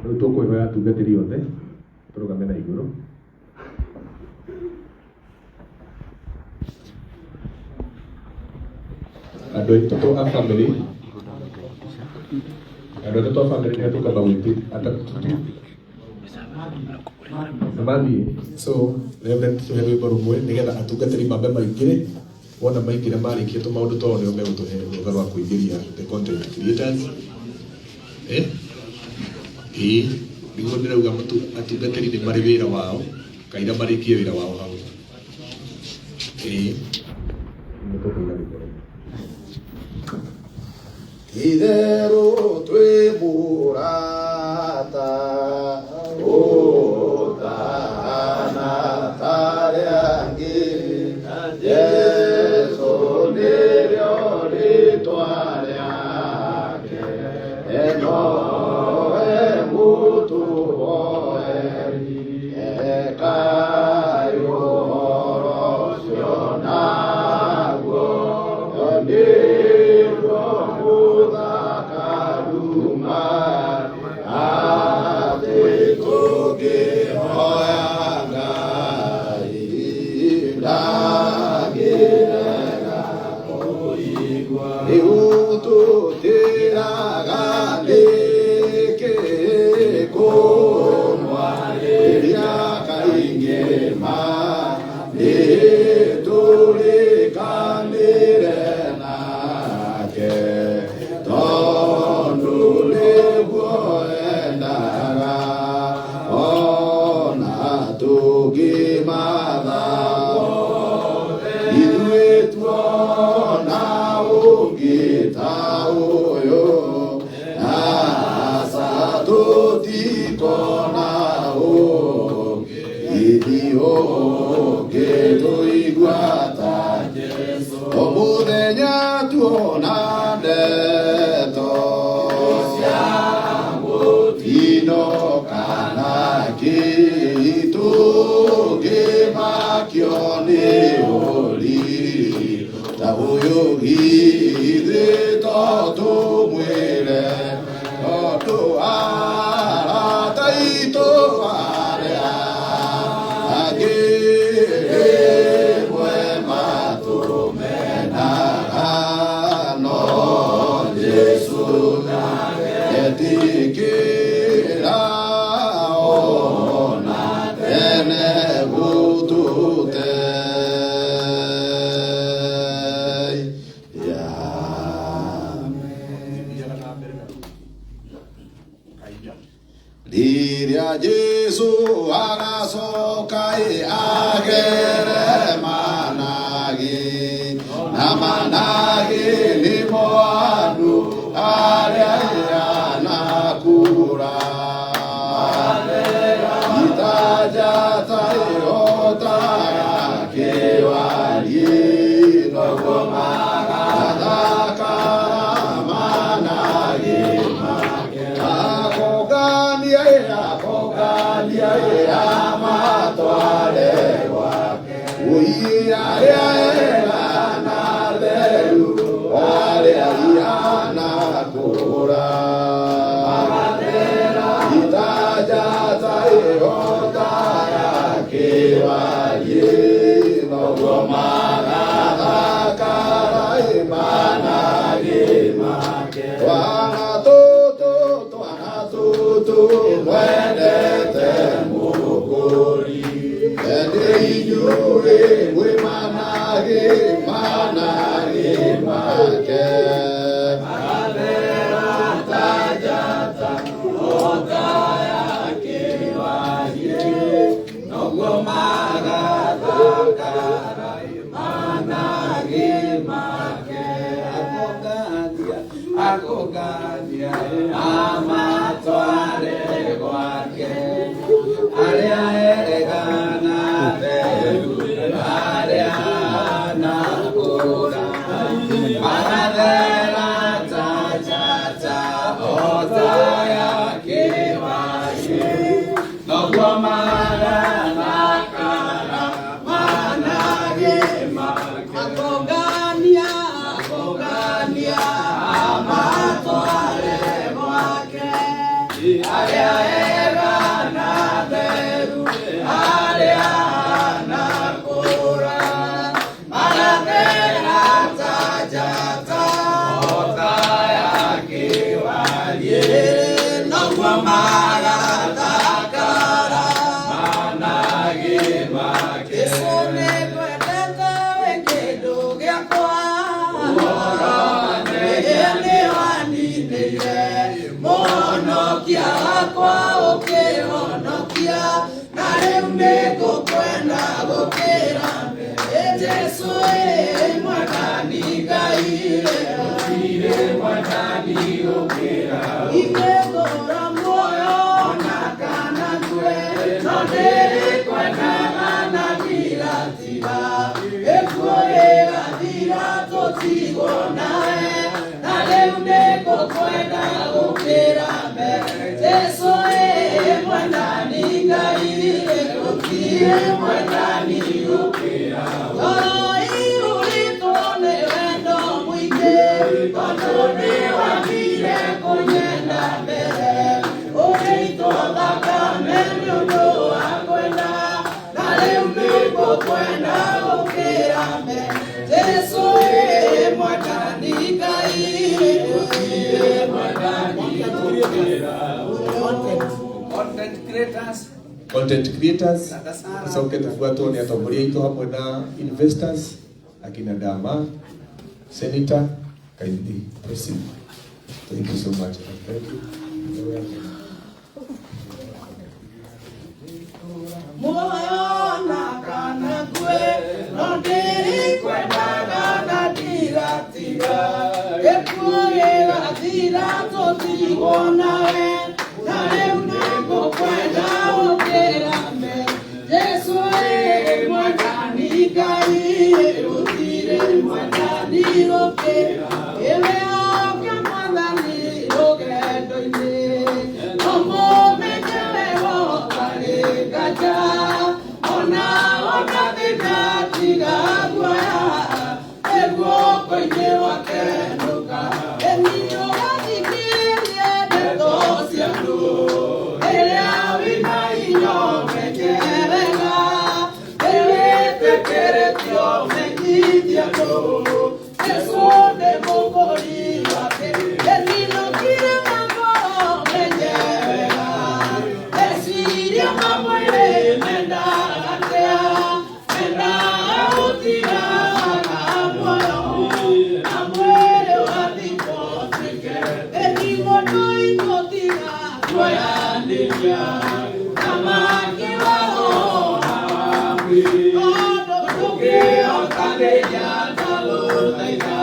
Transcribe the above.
Rĩu tũkũĩhoya atungatĩri othe tũrũgame na igũrũ. Andũ aitũ a family, andũ atatũ a family nĩ tũkamba gwĩti atatũ tu nĩ mathiĩ. So Reverend, tũhe rwĩmbo rũmwe nĩgetha atungatĩri mambe maingĩre. Wona maingĩra marĩkia tũmaũndũ twao nĩo megũtũhe rũtha rwa kũingĩria the content creators. Eh? Ĩĩ, nĩguo ndĩrauga atungatĩri nĩ marĩ wĩra wao, kaira marĩkie wĩra wao hau. Ĩĩ, nĩ tũkũina rwĩmbo rũmwe. Itherũ twĩ mũrata ũtahana tarĩa angĩ, Jesũ nĩrĩo rĩtwa rĩake, nowe mũtũhoeri, ekai ũhoro ũcio naguo nĩguo mũthakaruma, atĩ tũngĩhoya Ngai ndangĩrega kũigua. Rĩu tũtĩraga nĩkĩ kũmwarĩria kaingĩ ma nĩ tũrĩkanĩre nake, tondũ nĩguo endaga ona tũngĩmatha ithuĩ tuona ũngĩ ta ũyũ, aca tũtikona ũngĩ, ithuĩ ũngĩ tũigua ta Jesũ. O mũthenya tuona ndeto cia mũtino kana kĩ, tũngĩmakio nĩ ũri ta ũyũ, githĩ to tũmwĩre, tondũ arata aitũ arĩa angĩ rĩmwe matũmenaga, no Jesũ etĩkĩra ona tene gũtũte. Thiaga na mbere na kaija. Rĩrĩa Jesũ agacoka ĩ agere managĩ, na managĩ nĩmo andũ arĩa anakũra, itanjata ĩhotaga kĩwariĩ, noguo magathakara managĩ make. Akongania akongania amatware gwake, ũi arĩa ega na theru, arĩa ianakũra, itanjata ĩhotaga kĩwariĩ, noguo magathakara managĩ make. Twana tũtũ, twana tũtũ mwendete mũkũri, ende inyuĩ mwĩ managĩ, managĩ make. Akongania amatware gwake, arĩa ega na theru, arĩa anakũra. ega na theru arĩa anakũra marathera ta njata ota ya kĩwarie noguo magathakara managĩ make. Jesũ nĩngwendete wĩ kĩndũ gĩakwa nĩwaninĩire mũhonokia wakwa ũkĩhonokia na rĩu nĩngũkwenda gũkĩra mbere. Jesũ ĩ mwathani Ngai gũtirĩ mwathani gũkĩra ingĩtũũra muoyo ona kana ngue no ndĩrĩkwendaga na ndiratiga gĩkuũ gĩgathira tũtigwo nawe na rĩu nĩngũkwenda gũkĩra mbere. Jesũ ĩ mwathani Ngai gũtirĩ mwathani gũkĩra ngoro iyũrĩtwo nĩ wendo mũingĩ tondũ nĩwambire kũnyenda mbere ũgĩitwo thakame nĩ ũndũ wa kwenda na rĩu nĩngũkwenda gũkĩra mbere. Jesũ ĩ mwathani Ngai gũtirĩ mwathani gũkĩra. Content creators. Content creators. Dada Sara. Tucoke tubuatwo nĩ atongoria aitũ hamwe na investors akina Dama, Senator, kindly proceed. Thank you so much. Thank you. You're welcome. Muoyo na kana ngue no ndĩrĩkwendaga na ndiratiga gĩkuũ gĩgathira tũtigwo nawe na rĩu nĩngũkwenda gũkĩra mbere. Jesũ ĩ mwathani Ngai gũtirĩ mwathani gũkĩra ĩwĩhoke mwathani rũgendo-inĩ ũmũmenye wega ũtarĩ nganja ona ona thĩna tiga guoya ĩ guoko-inĩ gwake ndũka ĩni ũgathikĩrĩrie ndeto cia andũ rĩrĩa wĩna inya ũmenye wega nĩwĩtĩkĩrĩtio menyithia andũ Jesũ nĩ mũkũri wake ĩninũkire na ngoro menye wega meciria ma mwĩrĩ mendaga atĩa mendaga gũtigana muoyo na mwĩrĩ ũgathikwo ũtuĩke ĩni mũndũ igũtiga kuoyanĩria na makiwaho na wa mwĩrĩ tondũ ndũngĩhotanĩria ndagũthaitha